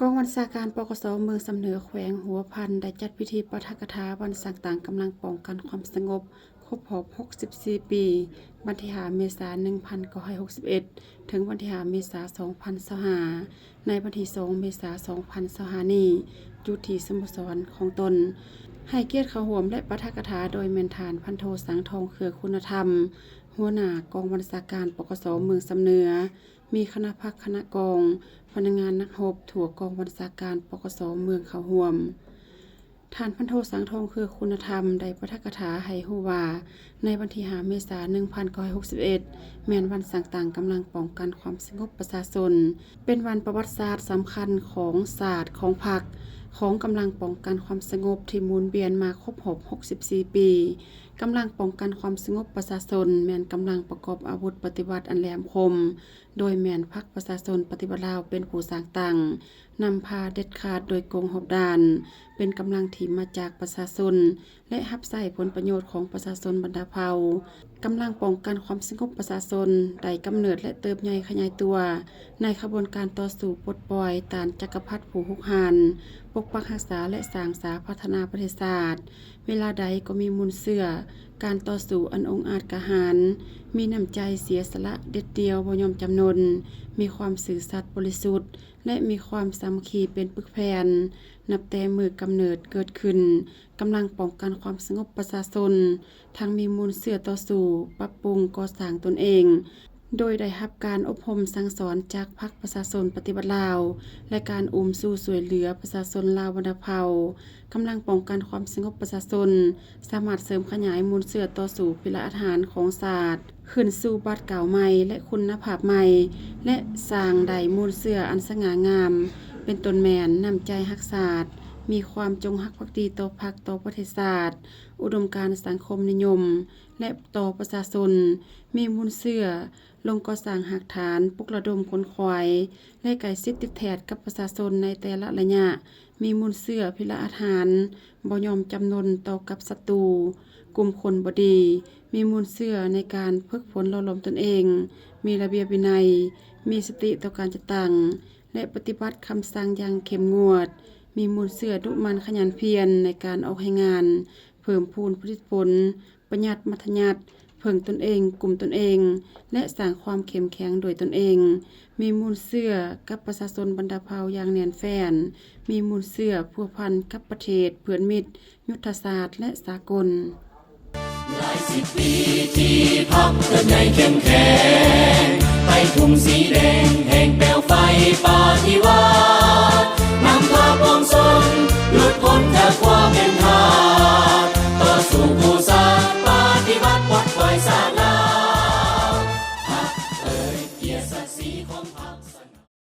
ກອງບັນຊາການ ປກສ ເມືອງຊຳເໜືອ ແຂວງຫົວພັນ ໄດ້ຈັດພິທີປາຖະກະຖາວັນສ້າງຕັ້ງກຳລັງປ້ອງກັນຄວາມສະຫງົບ ຄົບຮອບຫົກສິບສີ່ປີ ວັນທີຫ້າ ເມສາ ໜຶ່ງພັນເກົ້າຮ້ອຍຫົກສິບເອັດ ເຖິງວັນທີຫ້າ ເມສາ ສອງພັນຊາວຫ້າ ໃນວັນທີສອງ ເມສາ ສອງພັນຊາວຫ້ານີ້ ຢູ່ທີ່ສະໂມສອນຂອງຕົນ. ໃຫ້ກຽດເຂົ້າຮ່ວມ ແລະ ປາຖະກະຖາໂດຍແມ່ນທ່ານ ພັນໂທ ສັງທອງ ເຄືອຄຸນນະທຳ ຫົວໜ້າກອງບັນຊາການ ປກສ ເມືອງຊຳເໜືອ, ມີຄະນະພັກຄະນະກອງ, ພະນັກງານນັກຮົບທົ່ວກອງບັນຊາການ ປກສ ເມືອງເຂົ້າຮ່ວມ. ທ່ານ ພັນໂທ ສັງທອງ ເຄືອຄຸນນະທຳ ໄດ້ປາຖະກະຖາໃຫ້ຮູ້ວ່າ ໃນວັນທີຫ້າ ເມສາ ໜຶ່ງພັນເກົ້າຮ້ອຍຫົກສິບເອັດ ແມ່ນວັນສ້າງຕັ້ງກຳລັງປ້ອງກັນຄວາມສະຫງົບປະຊາຊົນ, ເປັນວັນປະຫວັດສາດສຳຄັນຂອງຊາດ, ຂອງພັກ, ຂອງກຳລັງປ້ອງກັນຄວາມສະຫງົບທີ່ໝູນວຽນມາຄົບຮອບຫົກສິບສີ່ປີ. ກຳລັງປ້ອງກັນຄວາມສະຫງົບປະຊາຊົນ ແມ່ນກຳລັງປະກອບອາວຸດປະຕິວັດອັນແຫຼມຄົມ, ໂດຍແມ່ນພັກປະຊາຊົນປະຕິວັດລາວເປັນຜູ້ສ້າງຕັ້ງ, ນຳພາເດັດຂາດໂດຍກົງຮອບດ້ານ, ເປັນກຳລັງທີ່ມາຈາກປະຊາຊົນ ແລະ ຮັບໃຊ້ຜົນປະໂຫຍດຂອງປະຊາຊົນບັນດາເຜົ່າ. ກຳລັງປ້ອງກັນຄວາມສະຫງົບປະຊາຊົນໄດ້ກຳເນີດ ແລະ ເຕີບໃຫຍ່ຂະຫຍາຍຕົວໃນຂະບວນການຕໍ່ສູ້ປົດປ່ອຍຕ້ານຈັກກະພັດຜູ້ຮຸກຮານ, ປົກປັກຮັກສາ ແລະ ສ້າງສາພັດທະນາປະເທດຊາດ. ເວລາໃດກໍມີມູນເຊື້ອການຕໍ່ສູ້ອັນອົງອາດກ້າຫານ, ມີນ້ຳໃຈເສຍສະຫຼະເດັດດ່ຽວບໍ່ຍອມຈຳນົນ, ມີຄວາມຊື່ສັດບໍລິສຸດ ແລະ ມີຄວາມສາມັກຄີເປັນປຶກແຜ່ນ. ນັບແຕ່ມື້ກຳເນີດເກີດຂຶ້ນ, ກຳລັງປ້ອງກັນຄວາມສະຫງົບປະຊາຊົນ ທັງມີມູນເຊື້ອຕໍ່ສູ້, ປັບປຸງ, ກໍ່ສ້າງຕົນເອງ, ໂດຍໄດ້ຮັບການອົບຮົມສັ່ງສອນຈາກພັກປະຊາຊົນປະຕິວັດລາວ ແລະ ການອຸມຊູຊ່ວຍເຫຼືອປະຊາຊົນລາວບັນດາເຜົ່າ. ກຳລັງປ້ອງກັນຄວາມສະຫງົບປະຊາຊົນ ສາມາດເສີມຂະຫຍາຍມູນເຊື້ອຕໍ່ສູ້ພິລະອາດຫານຂອງຊາດ ຂຶ້ນສູ່ບາດກ້າວໃໝ່ ແລະ ຄຸນນະພາບໃໝ່ ແລະ ສ້າງໄດ້ມູນເຊື້ອອັນສະຫງ່າງາມ ເປັນຕົ້ນແມ່ນນ້ຳໃຈຮັກຊາດ, ມີຄວາມຈົງຮັກພັກດີຕໍ່ພັກ, ຕໍ່ປະເທດຊາດ, ອຸດົມການສັງຄົມນິຍົມ ແລະ ຕໍ່ປະຊາຊົນ, ມີມູນເຊື້ອລົງກໍ່ສ້າງຮາກຖານ, ປຸກລະດົມຂົນຂວາຍ ແລະ ໃກ້ຊິດຕິດແທດກັບປະຊາຊົນໃນແຕ່ລະໄລຍະ, ມີມູນເຊື້ອພິລະອາດຫານ, ບໍ່ຍອມຈຳນົນຕໍ່ກັບສັດຕູ, ກຸ່ມຄົນບໍ່ດີ, ມີມູນເຊື້ອໃນການຝຶກຝົນຫຼໍ່ຫຼອມຕົນເອງ, ມີລະບຽບວິໄນ, ມີສະຕິຕໍ່ການຈັດຕັ້ງ ແລະ ປະຕິບັດຄຳສັ່ງຢ່າງເຂັ້ມງວດ, ມີມູນເຊື້ອດຸໝັ່ນຂະຫຍັນພຽນໃນການອອກແຮງງານ, ເພີ່ມພູນຜະລິດຜົນ, ປະຢັດມັດທະຍັດ, ເພິ່ງຕົນເອງ, ກຸ້ມຕົນເອງ ແລະ ສ້າງຄວາມເຂັ້ມແຂງດ້ວຍຕົນເອງ, ມີມູນເຊື້ອກັບປະຊາຊົນບັນດາເຜົ່າຢ່າງແໜ້ນແຟ້ນ, ມີມູນເຊື້ອພົວພັນກັບປະເທດ, ເພື່ອນມິດ, ຍຸດທະສາດ ແລະ ສາກົນ. ຫຼາຍສິບປີທີ່ພັກເຕີບໃຫຍ່ເຂັ້ມແຂງ, ໄປທຸ່ມສີ